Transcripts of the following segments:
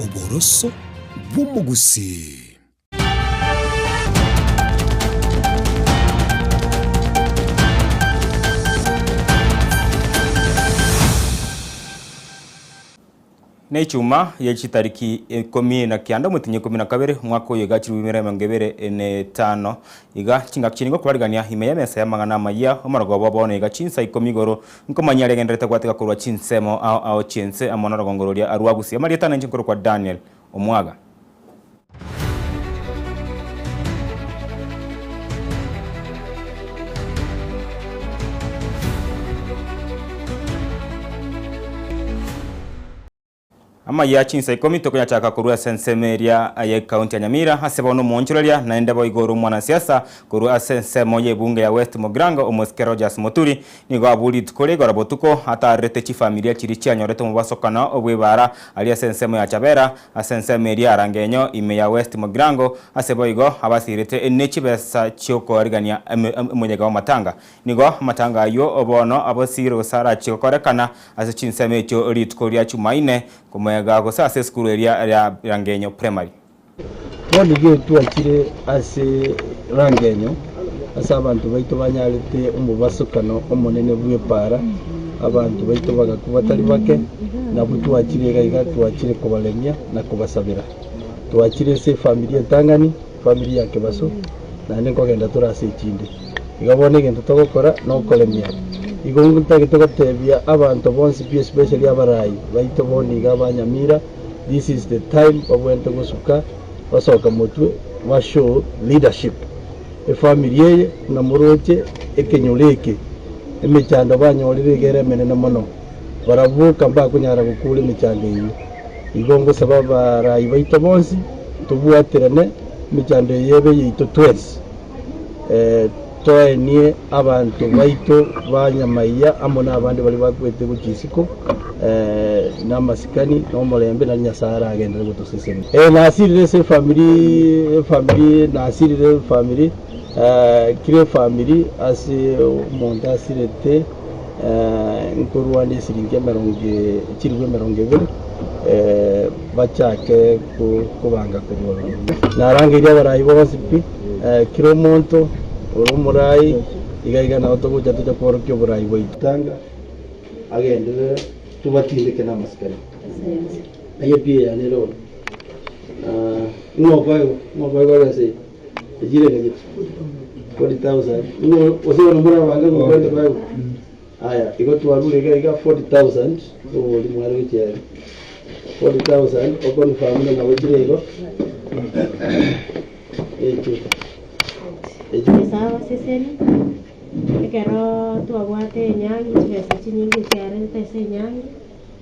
Oboroso bw'omogusii. Nechuma ye chitariki 19 omotienyi 12 omwaka oyo iga chilifu bibere emerongo ebere na etano iga chingaki chiria ngokobarigania ime y'emesa y'amang'ana amayia omorogoba bono iga chinsa ikomi igoro nkomanyia aria gwatega korwa chinsemo ao ao chi'ense amo norogongo roria rwa Gusii. Amarieta nainche nkorokwa Daniel Omwaga. Amayia chinsa ikomi tokonyachaka korwa ase ensemo eria ye county ya Nyamira ase bono omoonchoreria naende boigo ore omwanasiasa korwa ase ensemo y'ebunge ya West Mugirango omosike Rogers Muturi nigo abwo rituko ria igoro botuko atarerete chifamilia chiria chianyorete omobasokano bw'ebaara aria ase ensemo ya Chabera ase ensemo eria ya Rangenyo ime ya West Mugirango ase boigo abasirete ne chibesa chiokoarigania omoyega w'amatanga. Nigo amatanga ayio bono abosire gose arachie gokorekana ase chinsemo echio rituko ria Chumaine komoega gose ase esukuru eria ya Rangenyo Primary. Bono iga twachire ase Rangenyo, ase abanto baito banyarete omobasokano omonene bw'epaara, abanto baito bagakwa batari bake, nabwo twachire iga iga twachire kobaremia na kobasabera. Twachire ase efamiri entang'ani, efamiri ya Kebaso, naende nkogenda tore ase echinde. Iga bono egento togokora nokoremia. Igo ntagete gotebia abanto bonsi pi especially abarai baito bono iga aba Nyamira, this is the time babwenerete gosuka basoka motwe ba show leadership. Efamiri eye buna moroche ekenyoro eke emechando banyorire iga ere emenene mono, barabwo boka mbakonyara gokora emechando eyio. Igo ngosaba abarai baito bonsi tobwaterane emechando eye ebe yaito twensi. Toenie abanto baito ba nyamaiya amo nabande baria bakwete gochia isiko, namasikani, na omorembe, nario Nyasae aragenderere gotosesenia. Nasirire ase efamiri, efamiri, nasirire efamiri, kera efamiri ase omonto asirete nkorwania esiringi emerongo chilifu emerongo ebere, bachake kobanga korwa ororo. Narangeirie abarai bonsi pi. Kera omonto ore omorai iga iga nabo togocha toche kworokia oborai bwaito. Tanga agenderere tobatindeke namasikani. Aye pi eyane ere bono. Ng'o okoegwa? Ng'o okoegwa ebesa eye? Echire ng'a gete? 40,000. Ng'o gose bono morabange ng'o okoenda koegwa? Aya, igo twarure iga iga 40,000 obori mware gochia ere. 40,000 okonfirm ng'a nabo chire igo. Nyasae abasesenie, ekero twabwate enyangi chibesa chinyinge chiarente ase enyangi,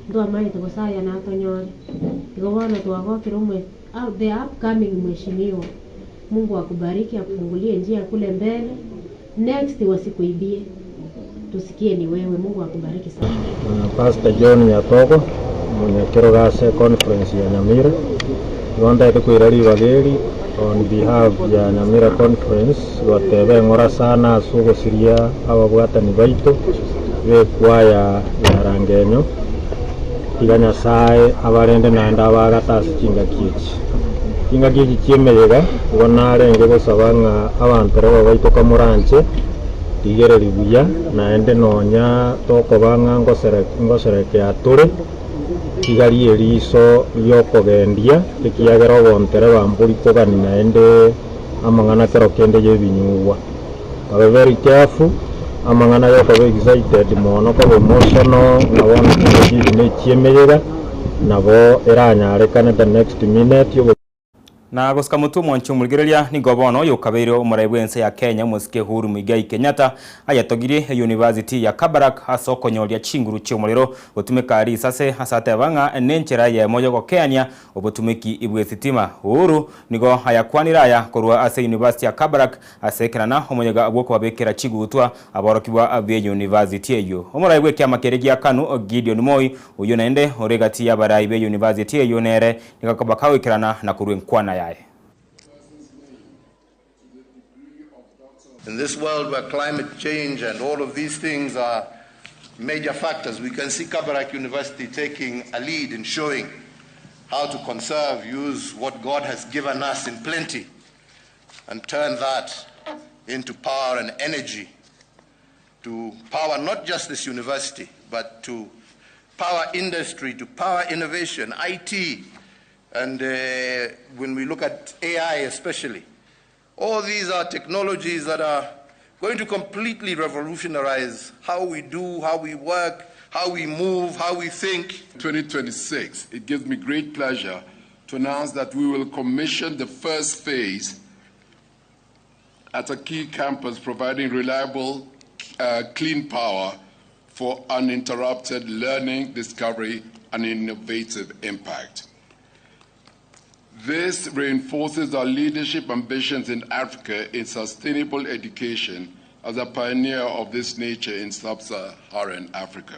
ntwamaete gose aya natonyore. Igo bono twagokire omwe the upcoming mheshimiwa, Mungu akubariki akufungulie njia kule mbele, next wasikuibie, tusikie ni wewe, Mungu akubariki sana. Pastor John Nyatogo, omonyakerogo ase econference ya Nyamira, igo ntagete koira ribaga eri on behalf ya Nyamira Conference goteba eng'ora sana ase ogosiria ababwatani baito b'ekwaya ya Rangenyo, tiga Nyasae abarende naende abaagate ase chingaki echi. Chingaki echi chi'emeyega igo narenge gosaba ng'a abanto reba baito kamoranche, rigereria buya, naende nonya tokoba ng'a ngoserekea tore, tiga ri'eriiso ri'okogendia, ekiagera obontereba mbori kogani naende amang'ana kero kende y'ebinyugwa. Babe very careful, amang'ana y'okoba excited mono koba emotional ng'a bono chingaki echi nechi'emeyega, nabo eranyarekane the next minute. Na gosika motwe omwanchi omorigereria, nigo bono oyokabeire omorai bw'ense ya Kenya omosike Uhuru Muigai Kenyatta ayatogirie eyunivasiti ya Kabarak ase okonyoria chinguru chi'omorero gotumeka risase ase ateba ng'a nenchera eyemo y'ogokeania obotumeki bw'esitima. Uhuru nigo ayakwanire aya korwa ase eyunivasiti ya Kabarak ase ekerana omoyega bw'okobabekera chigutwa aborokigwa b'eyunivasiti eyio. Omorai bw'ekiama keria gia Kanu Gideon Moi oyio naende ore egati y'abarai b'eyunivasiti eyio nere Nigo akoba kagoikerana na korua enkwana yaye. In this world where climate change and all of these things are major factors, we can see Kabarak University taking a lead in showing How to conserve, use what God has given us in plenty, and turn that into power and energy to power not just this university, but to power industry, to power innovation, IT, and when we look at AI especially. All these are technologies that are going to completely revolutionize how we do, how we work, how we move, how we think. 2026, it gives me great pleasure to announce that we will commission the first phase at a key campus providing reliable, clean power for uninterrupted learning, discovery, and innovative impact. This reinforces our leadership ambitions in Africa in sustainable education as a pioneer of this nature in sub-Saharan Africa.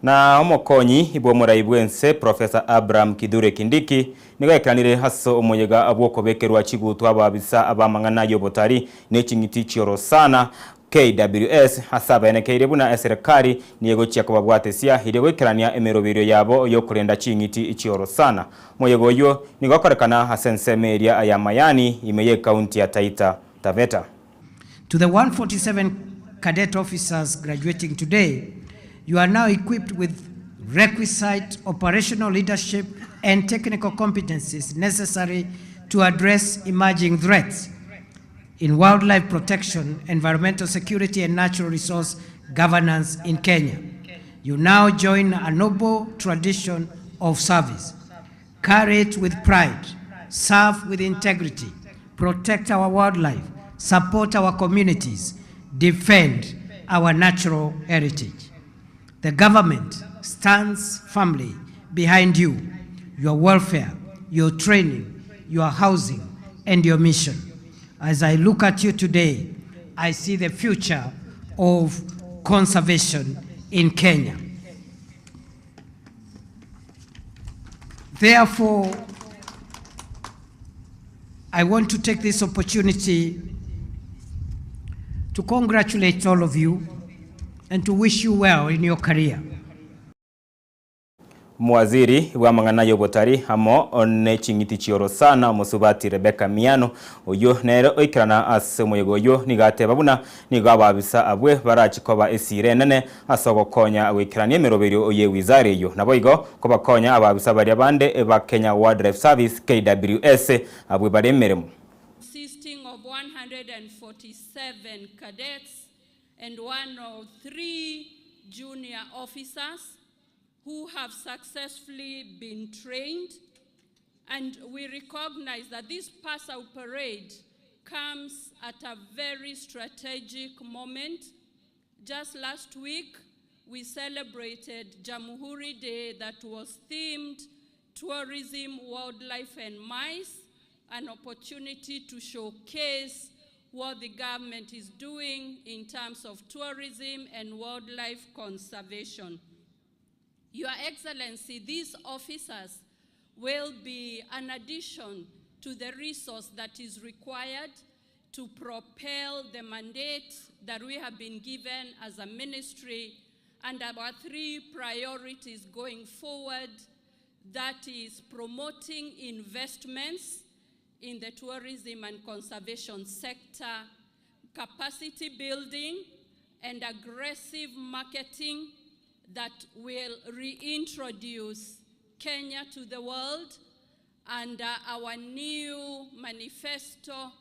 Na omokonyi bw'omorai bwense Professor Abraham Kithure Kindiki nigo ekeranire ase omoyega bw'okobekerwa chigutwa ababisa abamang'ana y'obotari ne ching'iti chiorosana KWS ase abaenekeire buna eserekari nigo kobabwatesia iria goikerania emeroberio yabo yokorenda ching'iti chiorosana. Moyega oyo nigo okorekana ase ensemo eria ya Mayani ime ye county ya Taita Taveta. To the 147 cadet officers graduating today, you are now equipped with requisite operational leadership and technical competencies necessary to address emerging threats in wildlife protection, environmental security, and natural resource governance in Kenya. You now join a noble tradition of service. Carry it with pride, serve with integrity, protect our wildlife, support our communities, defend our natural heritage. The government stands firmly behind you, your welfare, your training, your housing, and your mission. As I look at you today, I see the future of conservation in Kenya. Therefore, I want to take this opportunity to congratulate all of you and to wish you well in your career. Mwaziri wa mang'ana y'obotari amo ne ching'iti chiorosana Musubati Rebecca Miano oyo nere oikerana ase omoyega oyo nigo ateba buna nigo ababisa abwe barachikoba esire enene ase ogokonya goikerania emeroberio ye wizara eyo nabo igo kobakonya ababisa baria bande ba Kenya Wildlife Service KWS abwe bare emeremo. Consisting of 147 cadets and 103 junior officers who have successfully been trained, and we recognize that this pass-out parade comes at a very strategic moment. Just last week, we celebrated Jamhuri Day that was themed Tourism, Wildlife, and Mice, an opportunity to showcase what the government is doing in terms of tourism and wildlife conservation. Your Excellency, these officers will be an addition to the resource that is required to propel the mandate that we have been given as a ministry and our three priorities going forward, that is promoting investments in the tourism and conservation sector, capacity building, and aggressive marketing that will reintroduce Kenya to the world and our new manifesto,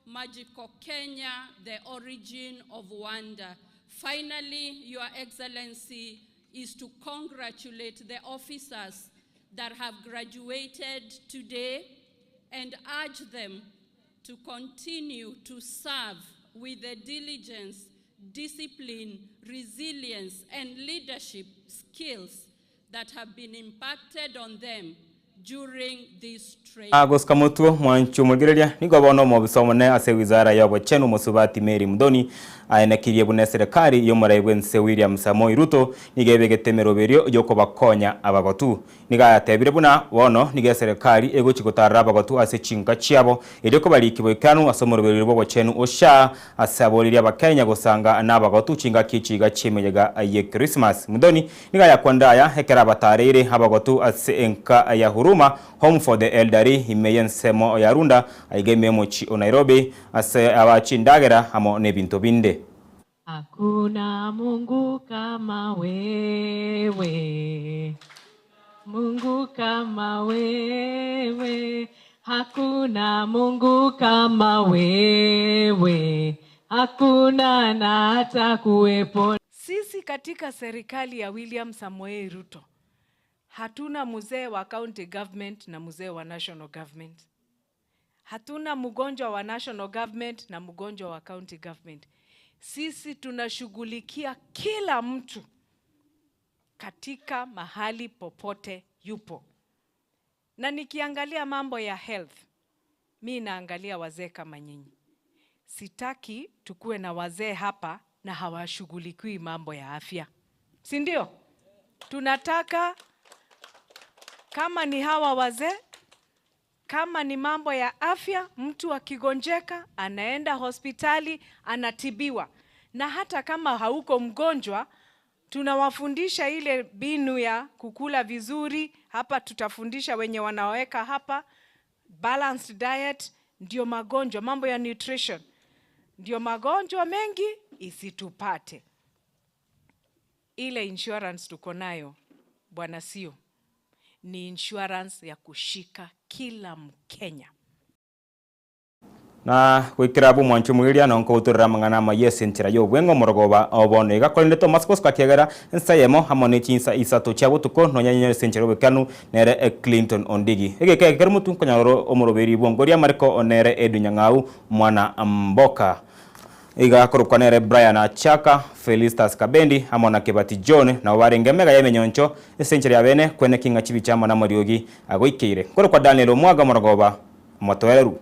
Magical Kenya, the origin of wonder. Finally, Your Excellency, is to congratulate the officers that have graduated today and urge them to continue to serve with the diligence, discipline, resilience, and leadership skills that have been impacted on them during this training. Gosika motwe, mwanchi omorigereria, nigo bono omobisa omonene ase ewizara y'obochenu omosubati Mary Muthoni aenekirie buna eserekari y'omorai bw'ense William Samoei Ruto nigo ebegete emeroberio y'okobakonya abagotu. Nigo ayatebire buna bono nigo eserekari egochia gotarera abagotu ase chinka chiabo erio kobariki boikeranu ase omoroberio bw'obochenu o SHA ase aboririe Abakenya gosanga nabagotu chingaki echiga chi'emeyega ye Christmas. Muthoni Nigo ayakwanire aya ekero abatareire abagotu ase enka ya Huruma, Home for the Elderly, ime y'ensemo ya Runda, aiga ime y'omochie o Nairobi, ase abaa chindagera amo n'ebinto binde. Hakuna Mungu kama wewe, Mungu kama wewe, Hakuna Mungu kama wewe, hakuna na hata kuwepo. Sisi katika serikali ya William Samoei Ruto hatuna mzee wa county government na mzee wa national government. Hatuna mgonjwa wa national government na mgonjwa wa county government. Sisi tunashughulikia kila mtu katika mahali popote yupo. Na nikiangalia mambo ya health, mi naangalia wazee kama nyinyi. Sitaki tukuwe na wazee hapa na hawashughulikiwi mambo ya afya, si ndio? Tunataka kama ni hawa wazee, kama ni mambo ya afya, mtu akigonjeka anaenda hospitali anatibiwa, na hata kama hauko mgonjwa tunawafundisha ile mbinu ya kukula vizuri. Hapa tutafundisha wenye wanaweka hapa balanced diet, ndio magonjwa, mambo ya nutrition, ndio magonjwa mengi isitupate. Ile insurance tuko nayo bwana, sio ni insurance ya kushika kila Mkenya. Na goikera abwo omwanchi omoiria na nkogotorera amang'ana amaya ase enchera y'obweng'e omorogoba o bono iga. Korende Thomas Bosco akiagera ensa eyemo amo ne chinsa isato chia botuko nonya nyore ase enchera y'obokanu nere Clinton Ondigi. Egeka eke kere motwe nkonyora ore omoroberi bw'ongoria amariko nere Edwin Nyang'au mwana mboka. Iga akorokwa nere Brian Achaka, Felistus Kabendi amo na Kebati John nabo barenge emega y'emenyoncho ase enchera ya bene kweneki ng'a chibicha amo namariogi agoikeire. Nkorokwa Daniel Omwaga omorogoba omotoereru.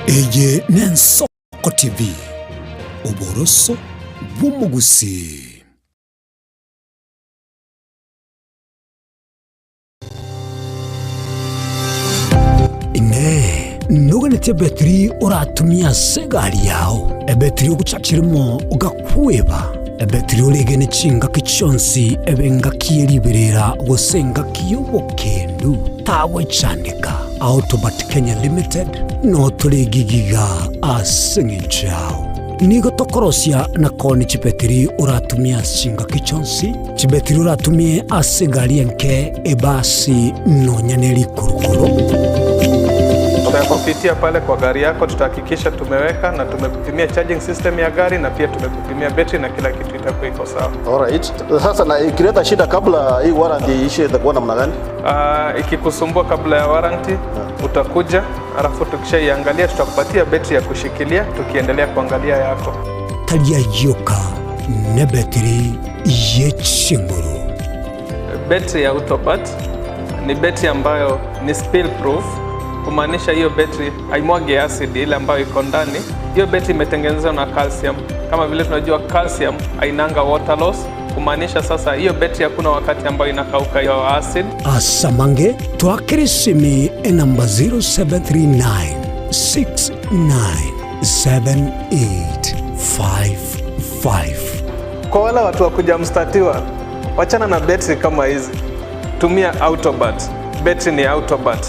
Eye n'Ensoko TV, oboroso bw'omogusii. Inee! Noganetie ebetiri oratumie ase egari yao, ebetiri ogochachiremo ogakweba, ebetiri oregene chingaki chionsi ebe engaki ye riberera gose engaki y'obokendu? Tagwechandeka. Autobat Kenya Limited notore egigiga ase eng'encho yao. Nigo tokorosia na koonia chibetiri oratumie ase chingaki chionsi, chibetiri oratumie ase egari enke, ebasi, nonya ne rikurukuru. Tutakupitia pale kwa gari yako, tutahakikisha tumeweka na tumekupimia charging system ya gari na pia tumekupimia betri na kila kitu itakuwa iko sawa. Alright. Sasa na ikileta shida kabla hii warranty iishe itakuwa namna gani? Ikikusumbua kabla ya warranty utakuja, alafu tukishaiangalia tutakupatia betri ya kushikilia tukiendelea kuangalia yako. Tari ayio oka, nebetiri ye chinguru. Betri ya Autobat ni betri ambayo ni spill proof, kumaanisha hiyo betri haimwagi acid ile ambayo iko ndani. Hiyo betri imetengenezwa na calcium. Kama vile tunajua calcium hainanga water loss, kumaanisha sasa hiyo betri hakuna wakati ambayo inakauka hiyo acid. Asamange twakere esimi enamba 0739 697855. Kwa wale watu wa kuja mstatiwa, wachana na betri kama hizi, tumia Autobat. Betri ni Autobat.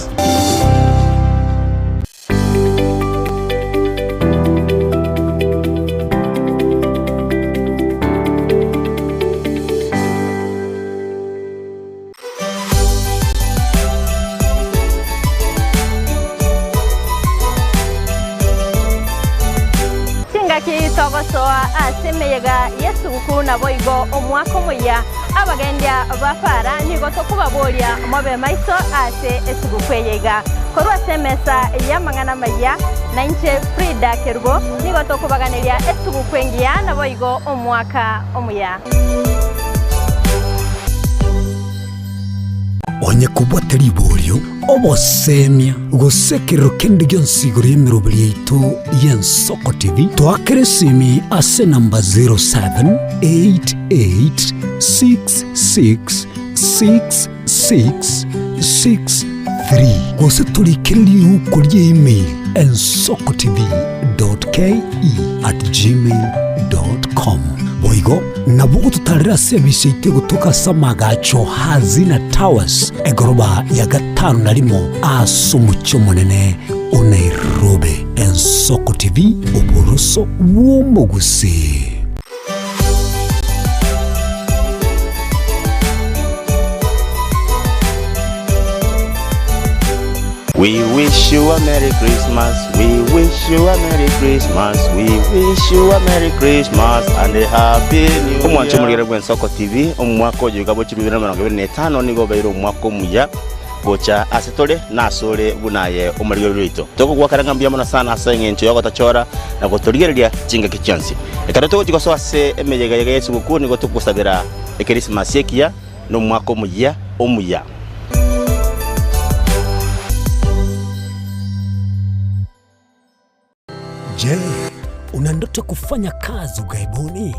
ase emeyega y'esuguku naboigo omwaka omoyia. Abagendia ba para nigo tokobaboria mobe maiso ase esuguku eye iga. Korwa ase emesa y'amang'ana amayia, nainche Frida Kerubo nigo tokobaganeria esuguku engiya naboigo omwaka omuya. Onye kobwate riborio, obosemia, gose ekerero kende gionsi igoro y'emeroberi yaito y'Ensoko TV, toakere esimi ase enamba 0788666663 gose torikere riuko ria email ensokotv.ke@gmail.com. Boigo nabo ogototarera ase ebisa yaito egotoka ase amagacho Hazina Towers, egoroba ya gatano na rimo ase omochie omonene o Nairobi. Ensoko TV, oboroso bw'omogusii. We wish you a Merry Christmas, we wish you a Merry Christmas, we wish you a Merry Christmas and a Happy New Year. Omwancho omorigere bw'Ensoko TV, omwaka oyo iga bwa 2025 nigo obeire omwaka omuya gocha ase tore na asore buna aye omorigereria oito. Tokogwakera ng'a mbuya mono sana ase eng'encho y'ogotochora na gotorigereria chingaki chionsi. Ekero togochia gosoa ase emeyega iga y'esugukuu nigo togosabera Ekerisimasi ekiya na omwaka omoyia omuya. Je, una ndoto kufanya kazi ughaibuni?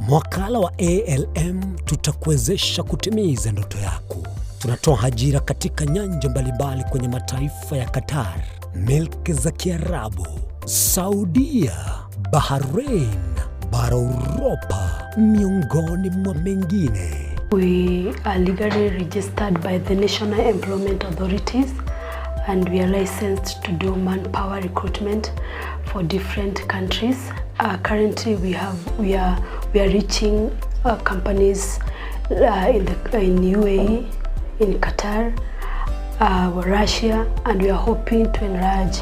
Mwakala wa ALM tutakuwezesha kutimiza ndoto yako. Tunatoa ajira katika nyanja mbalimbali kwenye mataifa ya Qatar, milki za Kiarabu, Saudia, Bahrain, bara Uropa, miongoni mwa mengine. We are legally registered by the National Employment Authorities and we are licensed to do manpower recruitment for different countries. Uh, currently we have we are we are reaching uh, companies uh, in the in UAE, in Qatar, uh, Russia and we are hoping to enlarge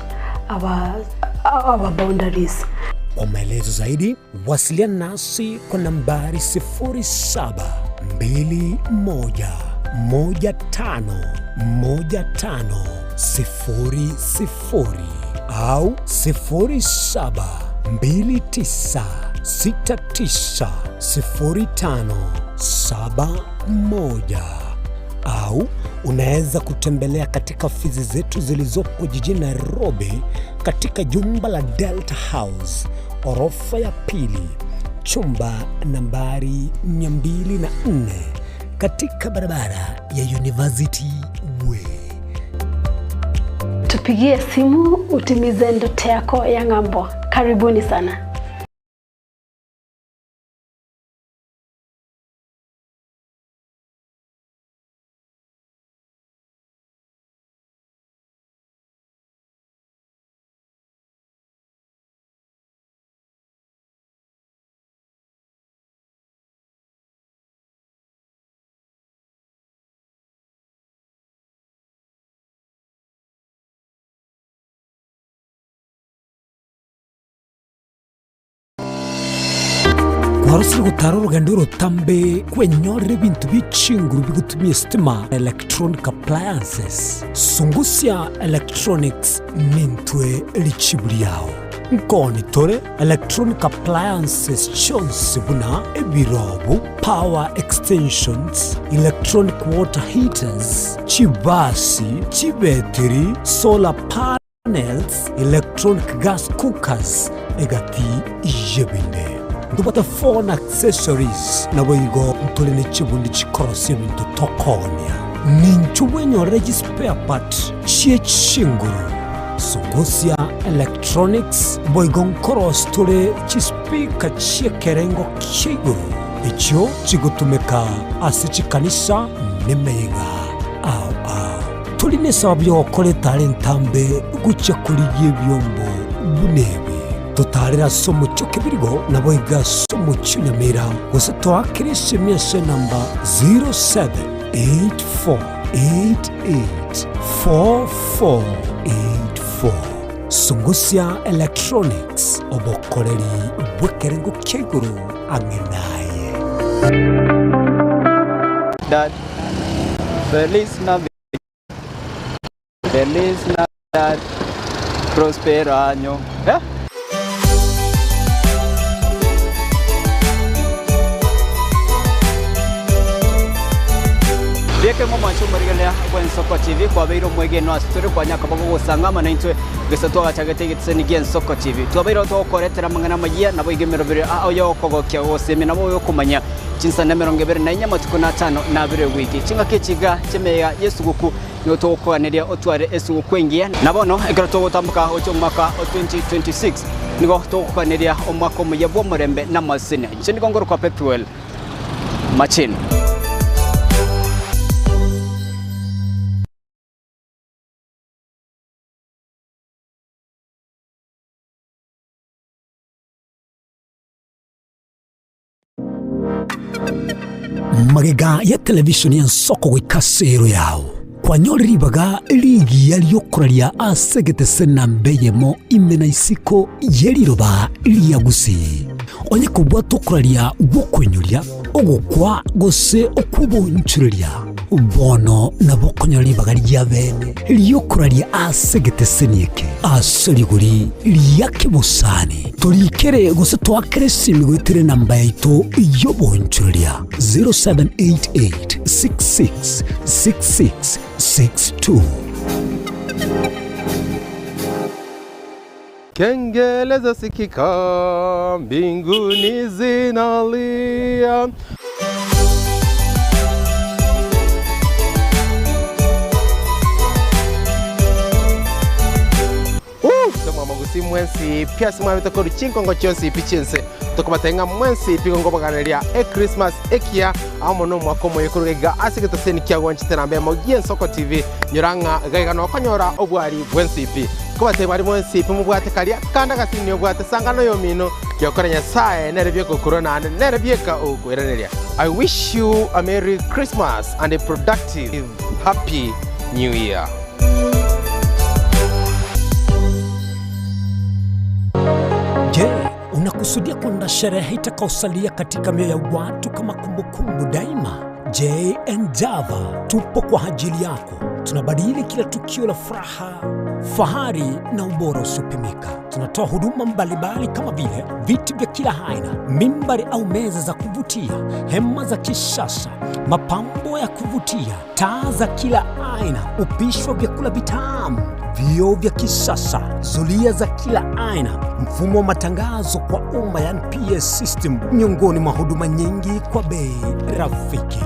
our our boundaries. Kwa maelezo zaidi wasiliana nasi kwa nambari 0721151500 au 0729690571 au unaweza kutembelea katika ofisi zetu zilizopo jijini Nairobi katika jumba la Delta House orofa ya pili chumba nambari 204 katika barabara ya University Way. Tupigie simu utimize ndoto yako ya ng'ambo. Karibuni sana. Kwarosire gotara orogendo orotambe kwenyorera ebinto bie chinguru bigotumia esitima na electronic appliances. Sungusia Electronics nintwe richibu riao. Nkoni tore electronic appliances chionsi buna ebirobu, power extensions, electronic water heaters, chibasi, chibetiri, solar panels, electronic gas cookers, egati y'ebinde. Ntobwate phone accessories, naboigo ntore ne chibundi chikorosia ebinto tokoonia. Ninchu bwenyorere chispare part chie chinguru, Sungusia Electronics, boigo nkorosia tore chispeaker chi'ekerengo kia igoro, echio chigotumeka ase chikanisa nemeyega ao ao. Tori nesababu y'ogokora etara entambe gochia korigia ebiombo buna ebi. Totaarere ase omochie o Kebirigo, naboigo ase omochie o Nyamira, gose toakere esemi ase enamba 0784884484. Sungusia Electronics, obokoreri bw'ekerengo kia. kia igoro ang'e naye. Dad, Feliz Navidad, Feliz Navidad, Prospero año. Eh? Bieke ng'omwancha omorigereria bw'Ensoko TV kwabeire omwegenwa ase tore kwanyaka bagogosanga amo naintwe gese twagachagete egetiseni gi'Ensoko TV. Twabeire togokoretera amang'ana amayia naboigo emeroberi ao y'okogokia gosemia nabo oyokomanya chinsana 24 amatuko na atano na abere ewiki. Chingaki echi iga chi'emeyega y'esuguku nigo togokoganeria otware esuguku engiya. Na bono ekero togotamboka gochia omwaka o 2026 nigo togokoganeria omwaka omuya bw'omorembe na amasesenia. Inche nigo ngorokwa Pethuel Machini. Magega ya televishoni y'ensoko goika ase ero yao, kwanyore ribaga rigiya ri'okoraria ase egetese namba eyemo ime na isiko ye riroba ria Gusii. Onye kobwata okoraria gw'okoinyoria, ogokwa gose okw'obonchoreria, bono nabo okonyora ribaga ria bene ri'okoraria ase egeteseni eke ase rigori ria kebosani. Torikere gose toakere esimi goetera enamba yaito y'obonchoreria 0788 66 66 62. Kengele zasikika mbinguni zinalia. Tomwama gusii mwensi pi ase mwabete korwa chinkongo chionsi pi chiense tokobatebia ng'a mwensi pi gongobaganiria echristmas ekiya amo na omwaka omoya koruga iga ase egetoseni kia gwanchete namba emo gi'ensoko TV nyora ng'a iga iga nokonyora obwari bwensi pi kobatebia bari mwensi pi mobwate karia kanda agasini obwate sangano yomino giokora Nyasaye nere bieka okorwa naende nere bieka ogokoiraneria I wish you a merry Christmas and a productive happy new year. Je, unakusudia kuandaa sherehe itakayosalia katika mioyo ya watu kama kumbukumbu daima? J and Java tupo kwa ajili yako. Tunabadili kila tukio la furaha, fahari na ubora usiopimika. Tunatoa huduma mbalimbali kama vile viti vya kila aina, mimbari au meza za kuvutia, hema za kisasa, mapambo ya kuvutia, taa za kila aina, upishi wa vyakula vitamu, vioo vya kisasa, zulia za kila aina, mfumo wa matangazo kwa umma yani PS system, miongoni mwa huduma nyingi kwa bei rafiki.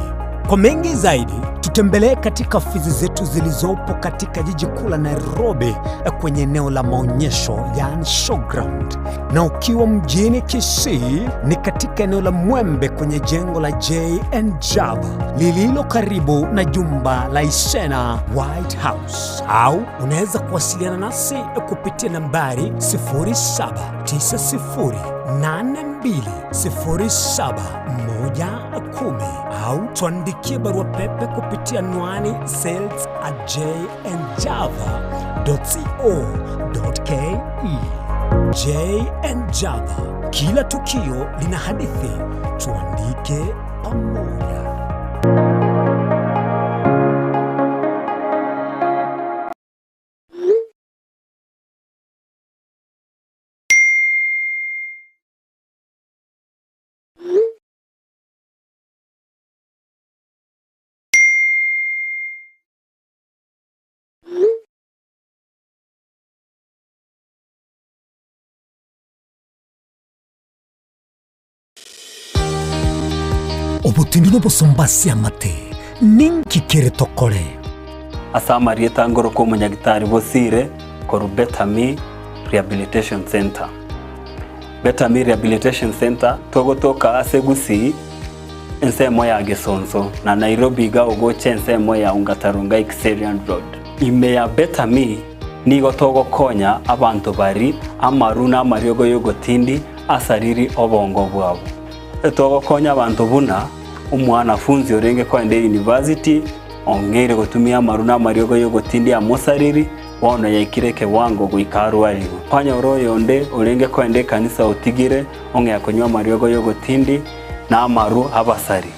Kwa mengi zaidi, tutembelee katika ofisi zetu zilizopo katika jiji kuu la Nairobi kwenye eneo la maonyesho yani showground, na ukiwa mjini Kisii ni katika eneo la Mwembe kwenye jengo la J and Java lililo karibu na jumba la Isena White House, au unaweza kuwasiliana nasi kupitia nambari 0790820710 au tuandikie barua pepe kupitia anwani sales@jandjava.co.ke. J and Java, kila tukio lina hadithi, tuandike pamoja. Obotindi nobosomba ase amate, ninki kere tokore? Ase amarieta ngorokwa omonyagitari Bosire korwa Better Me Rehabilitation Center. Better Me Rehabilitation Center togotoka ase Gusii ensemo ya Gesonso na Nairobi iga ogocha ensemo ya Ongata Rongai Kiserian Road. Ime ya Better Me nigo togokonya abanto bari amaru na amariogo y'ogotindi asariri obongo bwabo. Togokonya abanto buna omwanafunzi orenge koenda university ong'eire gotumia amaru na amariogo y'ogotindi amosariri. Bono yaikire ekewango goika arwarigwe. Kwanyora oyonde orenge koenda ekanisa otigire ong'ea konywa amariogo y'ogotindi na amaru abasari.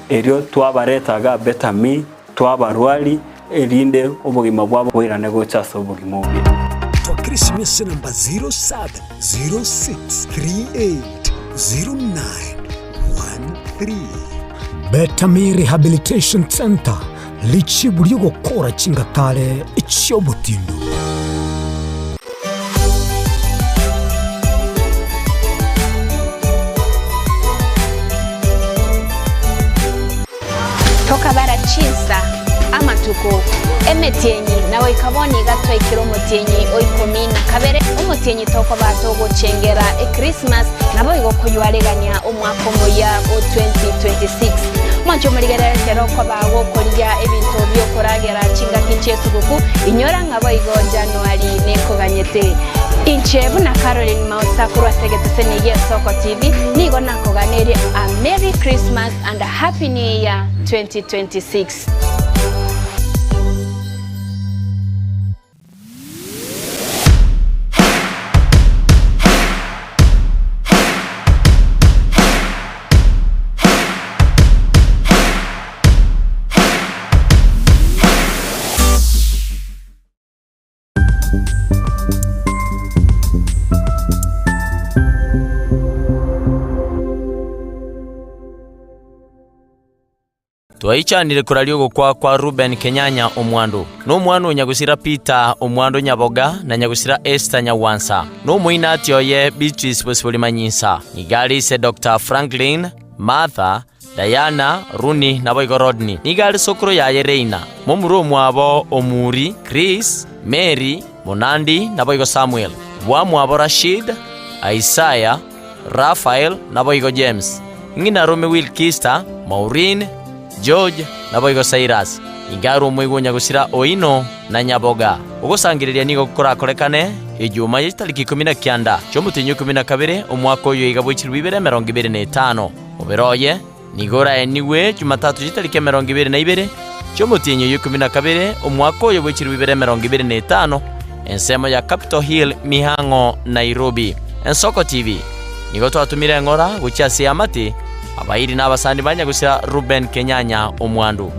Erio twabareta iga Betami, twabarwari, erinde obogima bwabo boirane gocha ase obogima obuya. Twakire esimesa enamba 0706380913. Betami Rehabilitation Centre, richibu ri'ogokora chingatare chi'obotindu. Tokabara chinsa, amatuko, emetienyi, na goika bono iga twaikire omotienyi o ikomi na kabere, omotienyi tokoba togochengera Ekrismasi, naboigo koywaregania omwaka omoyia o 2026. Mwanche omorigerere ekero okoba gokorigia ebinto bi'okoragera chingaki chi'esuguku, inyora ng'a boigo Januari nekoganyete. Inche buna Caroline Mausa korwa ase egeteseni gi'Esoko TV, nigo nakoganerie a Merry Christmas and a Happy New Year 2026. Twaichanire koraria ogokwa kwa Reuben Kenyanya Omwando, na omwana o nyagusira Peter Omwando Nyaboga, na nyagusira Esther Nyagwansa, na omoinati oye Beatrice Bosibori Manyinsa. Nigo are ise Doctor Franklin, Martha, Diana, Rooney, naboigo Rodney. Nigo are sokoro yaye Reina, momura omwabo Omuri, Chris, Mary, Monandi, naboigo Samuel. Bwamwabo Rashid, Isaiah, Rafael, naboigo James. Ng'ina Rome Wilkista, Maureen, George, naboigo Cyrus. Nigo are omoigwa o nyagusira Oino na Nyaboga. Ogosangereria nigo korakorekane Ejuma ye chitariki 19 chi'omotienyi o 12 omwaka oyo iga bwe chilifu ibere 25. Omobere oye nigo oraenigwe Jumatatu chitariki 22 chi'omotienyi oyo 12 omwaka oyo bwe chilifu ibere 25, ensemo ya Capitol Hill Mihang'o, Nairobi. Ensoko TV nigo twatumire eng'ora gochia ase eamate, abairi na abasani ba nyagusira Reuben Kenyanya Omwandu.